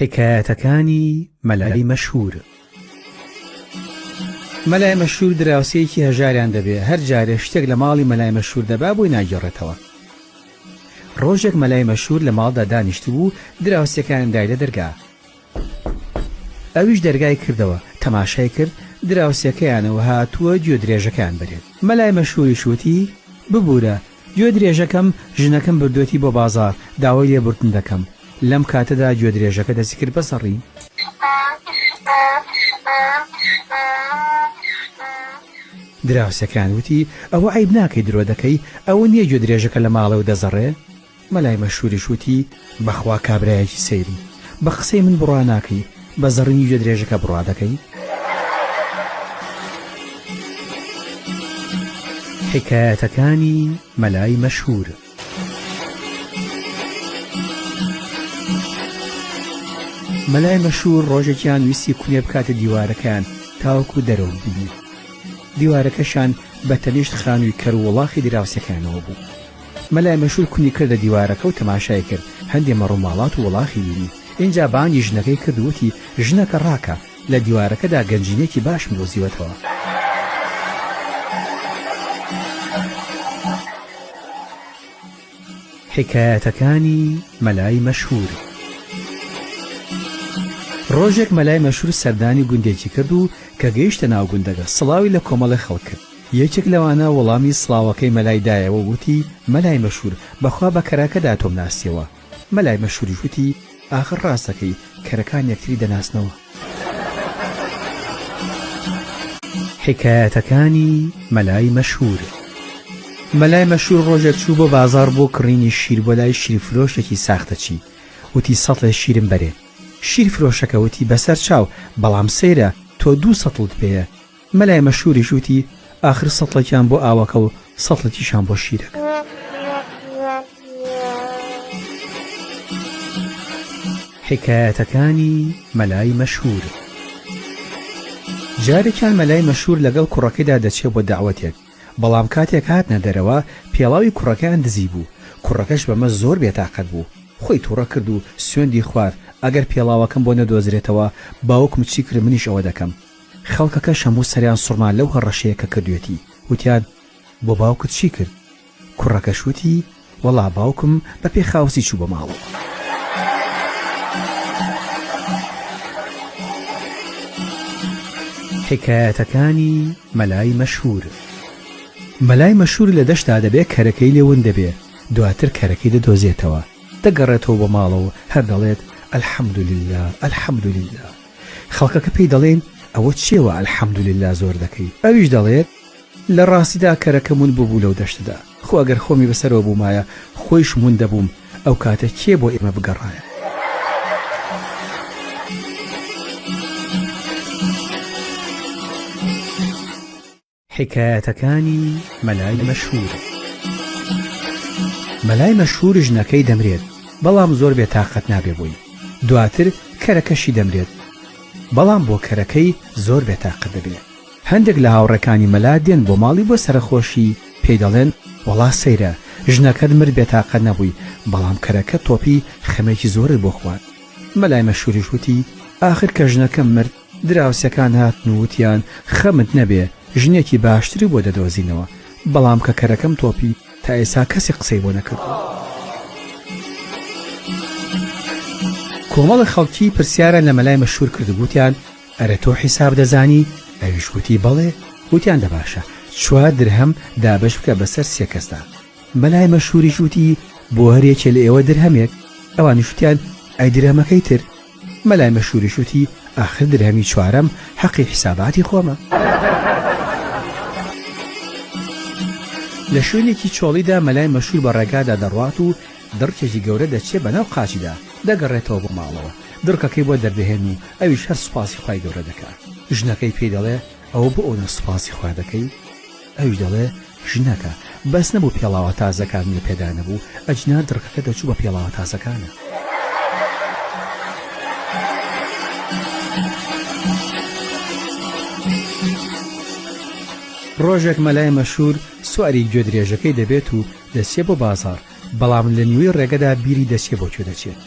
حیکایەتەکانی مەلای مەشهوور. مەلای مەشهوور دراوسێیەکی هەژاریان دەبێ، هەر جارێ شتێک لە ماڵی مەلای مەشهوور دەبا بۆی ناگێڕێتەوە. ڕۆژێک مەلای مەشهوور لە ماڵدا دانیشتبوو، دراوسێکەیان دای لە دەرگا. ئەویش دەرگای کردەوە، تەماشای کرد دراوسێکەیانە و هاتووە گوێ درێژەکەیان بەرێت. مەلای مەشهووریش وتی، ببوورە، گوێ درێژەکەم ژنەکەم بردووەتی بۆ بازاڕ، داوای لێبوردن دەکەم. لەم کاتەدا گوێ درێژەکە دەستی کرد بە زەڕین. دراوسێکەیان وتی، ئەوە عەیب ناکەی درۆ دەکەی، ئەوە نییە گوێ درێژەکە لە ماڵێ و دەزەڕێ؟ مەلای مەشهوریش وتی، بەخوا کابرایەکی سەیری، بە قسەی من بڕوا ناکەی، بە زەڕینی گوێ درێژەکە بڕوا دەکەی؟ حیکایەتەکانی مەلای مەشهور. مەلای مەشهور ڕۆژێکیان ویستی کونێ بکاتە دیوارەکەیان تاوەکو دەرەوە ببینێ. دیوارەکەشیان بە تەنیشت خانووی کەر و وڵاخی دراوسێکەیانەوە بوو. مەلای مەشور کونی کردە دیوارەکە و تەماشای کرد، هەندێ مەڕوماڵات و وڵاخی بینی. ئینجا بانگی ژنەکەی کرد و وتی، ژنەکە ڕاکە، لە دیوارەکەدا گەنجینەیەکی باشم دۆزیوەتەوە. حیکایەتەکانی مەلای مەشهوور. ڕۆژێک مەلای مەشهوور سەردانی گوندێکی کرد و کە گەیشتە ناو گوندەکە، سڵاوی لە کۆمەڵێ خەڵک کرد. یەکێک لەوانە وەڵامی سڵاوەکەی مەلای دایەوە و وتی، مەلای مەشهوور، بەخوا بە کەرەکەدا تۆم ناسیەوە. مەلای مەشهووریش وتی، ئاخر ڕاست دەکەی، کەرەکان یەکتری دەناسنەوە. حیکایەتەکانی مەلای مەشهوور. مەلای مەشهوور ڕۆژێک چوو بۆ بازاڕ بۆ کڕینی شیر بۆ لای شیرفرۆشێکی ساختەچی، وتی سەتڵێ شیرم بەرێ. شیرفرۆشەکە وتی، بەسەر چاو، بەڵام سەیرە تۆ دوو سەتڵت پێیە. مەلای مەشهوریش وتی، ئاخر سەتڵێکیان بۆ ئاوەکە و سەتڵێکیشیان بۆ شیرەکە. حیکایەتەکانی مەلای مەشهور. جارێکیان مەلای مەشهور لەگەڵ کوڕەکەیدا دەچێ بۆ دەعوەتێک، بەڵام کاتێک هاتنە دەرەوە پێڵاوی کوڕەکەیان دزی بوو، کوڕەکەش بەمە زۆر بێتاقەت بوو، خۆی توڕە کرد و سوێندی خوارد ئەگەر پێڵاوەکەم بۆ نەدۆزرێتەوە باوکم چی کرد منیش ئەوە دەکەم. خەڵکەکەش هەموو سەریان سوڕما لەو هەڕەشەیە کە کردوێتی، وتیان، بۆ باوکت چی کرد؟ کوڕەکەش وتی، وەڵا باوکم بە پێخاوسی چوو بۆ ماڵەوە. حیکایەتەکانی مەلای مەشهوور. مەلای مەشهوور لە دەشتا دەبێ کەرەکەی لێ ون دەبێ، دواتر کەرەکەی دەدۆزێتەوە، دەگەڕێتەوە بۆ ماڵەوە هەر دەڵێت، الحمدللە، الحمدللە. خەڵکەکە پێی دەڵێن ئەوە چیە وا الحمدللە زۆر دەکەی؟ ئەویش دەڵێت لە ڕاستیدا کەرەکەم ون بووبوو لەو دەشتەدا، خۆ ئەگەر خۆمی بەسەرەوە بوومایە خۆیشم ون دەبووم، ئەو کاتە کێ بۆ ئێمە بگەڕایە؟ حیکایەتەکانی مەلای مەشهوور. مەلای مەشهوور ژنەکەی دەمرێت بەڵام زۆر بێ تاقەت نابێ بۆی دواتر کەرەکەشی دەمرێت بەڵام بۆ کەرەکەی زۆر بێ تاقەت دەبێ هەندێک لە هاوڕێکانی مەلا دێن بۆ ماڵی بۆ سەرەخۆشی پێی دەڵێن وەڵا سەیرە ژنەکەت مرد بێ تاقەت نەبووی بەڵام کەرەکەت تۆپی خەمێکی زۆرت بۆ خوارد مەلای مەشهوریش وتی ئاخر کە ژنەکەم مرد دراوسێکان هاتن و وتیان خەمت نەبێ ژنێکی باشتری بۆ دەدۆزینەوە، بەڵام کە کەرەکەم تۆپی تا ئێستا کەسی قسەی بۆ نەکردووە. کۆمەڵێک خەڵکی پرسیاریان لە مەلای مەشهور کرد و گوتیان ئەرێ تۆ حیساب دەزانی؟ ئەویش گوتی بەڵێ، وتیان دە باشە چوار درهەم دابەش بکە بەسەر سێ کەسدا. مەلای مەشهوریش وتی بۆ هەر یەکێ لە ئێوە درهەمێک، ئەوانیش وتیان ئەی درهەمەکەی تر؟ مەلای مەشوریش وتی، ئاخر درهەمی چوارەم حەقی حیساباتی خۆمە. لە شوێنێکی چۆڵیدا مەلای مەشور بە ڕێگادا دەڕوات و دڕکێکی گەورە دەچێ بەناو قاچیدا، دەگەڕێتەوە بۆ ماڵەوە، دڕکەکەی بۆ دەردەهێن و ئەویش هەر سوپاسی خوای گەورە دەکا. ژنەکەی پێی دەڵێ، ئەوە بۆ ئەونە سوپاسی خوا دەکەی؟ ئەویش دەڵێ، ژنەکە، بەس نەبوو پێڵاوە تازەکانم لە پێدا نەبوو، ئەگینا دڕکەکە دەچوو بە پێڵاوە تازەکانا. ڕۆژێک مەلای مەشهوور سواری گوێدرێژەکەی دەبێت و دەچێ بۆ بازاڕ، بەڵام لە نیوەی ڕێگەدا بیری دەچێ بۆ کوێ دەچێت.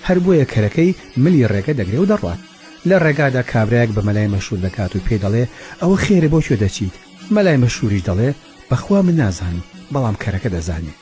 هەر بۆیە کەرەکەی ملی ڕێگە دەگرێ و دەڕوات. لە ڕێگادا کابرایەک بە مەلای مەشوور دەکات و پێی دەڵێ ئەوە خێرە بۆ کوێ دەچیت؟ مەلای مەشووریش دەڵێ بەخوا من نازانم، بەڵام کەرەکە دەزانێ.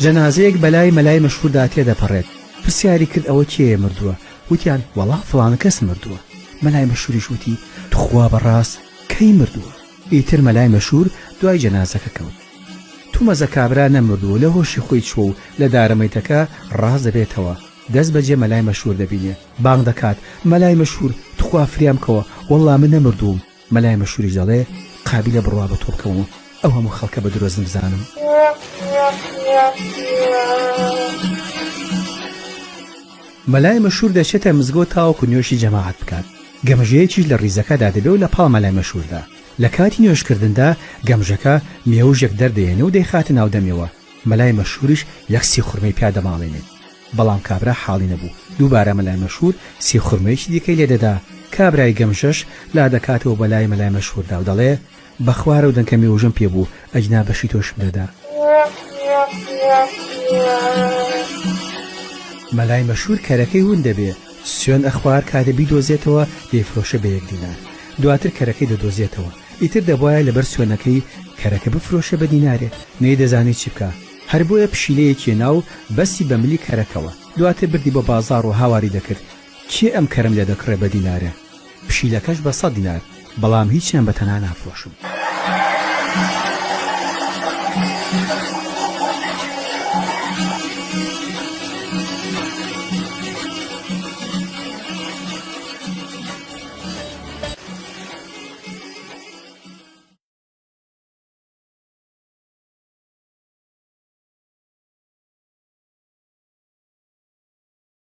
جەنازەیەک بەلای مەلای مەشهوردا تێدەپەڕێت، پرسیاری کرد ئەوە کێیە مردووە؟ وتیان وەڵا فڵانە کەس مردووە. مەلای مەشهوریش وتی توخوا بەڕاست کەی مردووە؟ ئیتر مەلای مەشهور دوای جەنازەکە کەوت. تومەزە کابرا نەمردووە لە هۆشی خۆی چووە و لە دارەمەیتەکە ڕاست دەبێتەوە، دەست بەجێ مەلای مەشهور دەبینێ، بانگ دەکات، مەلای مەشهور توخوا فریام کەوە، وەڵا من نەمردووم. مەلای مەشهوریش دەڵێ، قابیلە بڕوا بە تۆ بکەم و ئەو هەموو خەڵکە بە درۆزن بزانم؟ مەلای مەشهور دەچێتە مزگەوت تاوەکو نوێژی جەماعەت بکات، گەمژەیەکیش لە ڕیزەکەدا دەبێ و لە پاڵ مەلای مەشهوردا. لە کاتی نوێژکردندا گەمژەکە مێوژێک دەردەهێنێ و دەیخاتە ناو دەمیەوە، مەلای مەشهوریش یەک سیخورمەی پیا دەماڵێنێ. بەڵام کابرا حاڵی نەبوو، دووبارە مەلای مەشهور سیخورمەیەکی دیکەی لێ دەدا، کابرای گەمژەش لا دەکاتەوە بە لای مەلای مەشهوردا و دەڵێ، بە خوا رەو دەنکە مێوژەم پێ بوو، ئەگینا بەشی تۆشم دەدا. مەلای مەشهور کەرەکەی ون دەبێ، سوێند ئەخوار کاتێ بیدۆزێتەوە دەیفرۆشێ بە یەک دینار. دواتر کەرەکەی دەدۆزێتەوە. ئیتر دەبوایە لەبەر سوێنەکەی کەرەکە بفرۆشێ بە دینارێ، نەیدەزانی چی بکا. هەر بۆیە پشیلەیەکی هێنا و بەستی بە ملی کەرەکەوە. دواتر بردی بۆ بازاڕ و هاواری دەکرد، کێ ئەم کەرەم لێ دەکڕێ بە دینارێ؟ پشیلەکەش بە سەت دینار، بەڵام هیچیان بە تەنها نافرۆشم.